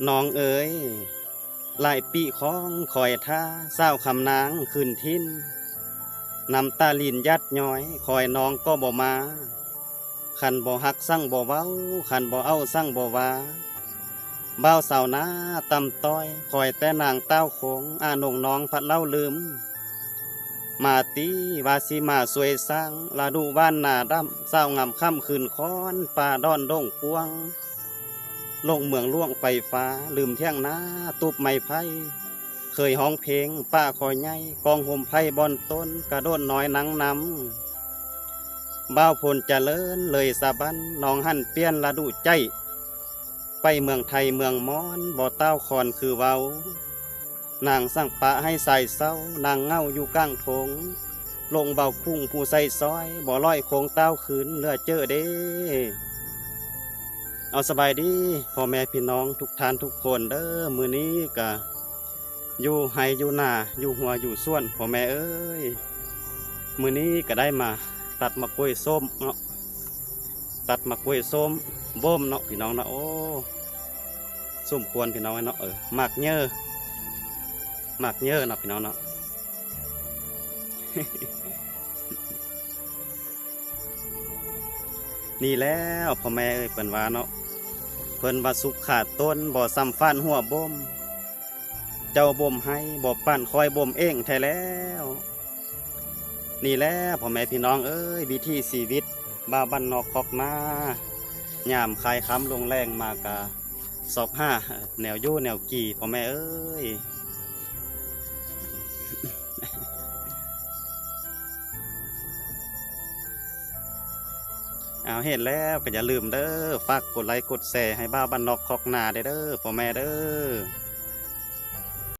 ນ້ອງເອີຍ ຫຼາຍປີຂອງຂ້ອຍທ່າ ສາວຄຳນາງຄືນຖິ່ນ ນ້ຳຕາລິນຢາດຍ້ອຍ ຂ້ອຍນ້ອງກໍບໍ່ມາ ຄັນບໍ່ຮັກສັງບໍ່ເວົ້າ ຄັນບໍ່ເອົາສັງບໍ່ວ່າ ບ່າວສາວນາຕ່ຳຕ້ອຍ ຂ້ອຍແຕ່ນາງຕ່າວຄົງ ອານົງນ້ອງພັດເລົ່າລືມ ມາຕິວ່າຊິມາຊ່ວຍສ້າງ ລະດູຫວ່ານນາດຳ ສາວງາມຄ່ຳຄືນຄ້ອນ ປ່າດອນດົງກວ້າງ ລົງເມືອງຫຼວງໄຟຟ້າ ລືມຖຽງນາຕູບໄມ້ໄຜ່ ເຄີຍຮ້ອງເພງປ່າຄໍໃຫຍ່ ກອງໂຮມໄຜ່ບ່ອນຕົ້ນ ກະໂດດນ້ອຍນາງນຳ ບ່າວພົນຈະເລີນເລີຍສະບັນ ນ້ອງຫັນປ່ຽນລະດູໃຈ ໄປເມືອງໄທເມືອງມອນ ບໍ່ຕ້າວຄອນຄືເວົ້າ ນາງສັງປະໃຫ້ຊາຍເຊົາ ນາງເຫງົາຢູ່ກາງທົ່ງ ລົງເວົ້າຄຸ້ງຜູ້ໃສ່ຊອຍ ບໍ່ລອຍຄົງຕ້າວຄືນເຫຼືອເຈີເດ້. ເອົາ ສະບາຍດີພໍ່ແມ່ພີ່ນ້ອງທຸກທ່ານທຸກຄົນເດີ ມື້ນີ້ກະຢູ່ໄຮ່ຢູ່ນາ ຢູ່ຮົ້ວຢູ່ສວນ ພໍ່ແມ່ເອີຍ ມື້ນີ້ກະໄດ້ມາຕັດໝາກກ້ວຍສົ້ມເນາະ ຕັດໝາກກ້ວຍສົ້ມບົ່ມເນາະພີ່ນ້ອງເນາະ ໂອ້ ສົມຄວນພີ່ນ້ອງເນາະ ເອີ ໝາກເຍີ ໝາກເຍີເນາະພີ່ນ້ອງເນາະ ນີ້ແລ້ວພໍ່ແມ່ເອີຍ ເພິ່ນວ່າເນາະ ເພິ່ນວ່າສຸກຄາຕົ້ນ ບໍ່ສ່ຳຟາດຫົວບົ່ມ ເຈົ້າບົ່ມໃຫ້ ບໍ່ປານຂ້ອຍບົ່ມເອງແທ້ແລ້ວ. ນີ້ແຫຼະພໍ່ແມ່ພີ່ນ້ອງເອີຍ ວິຖີຊີວິດບ່າວບ້ານນອກຄອກນາ ຍາມຄາຍຄ່ຳລົງແລງມາກະຊອກຫາແນວຢູ່ແນວກິນ ພໍ່ແມ່ເອີຍ. ເອົາ ເຫັນແລ້ວກະຢ່າລືມເດີ ຝາກກົດໄລກົດແຊໃຫ້ບ່າວບ້ານນອກຄອກນາແດ່ເດີ ພໍ່ແມ່ເດີ.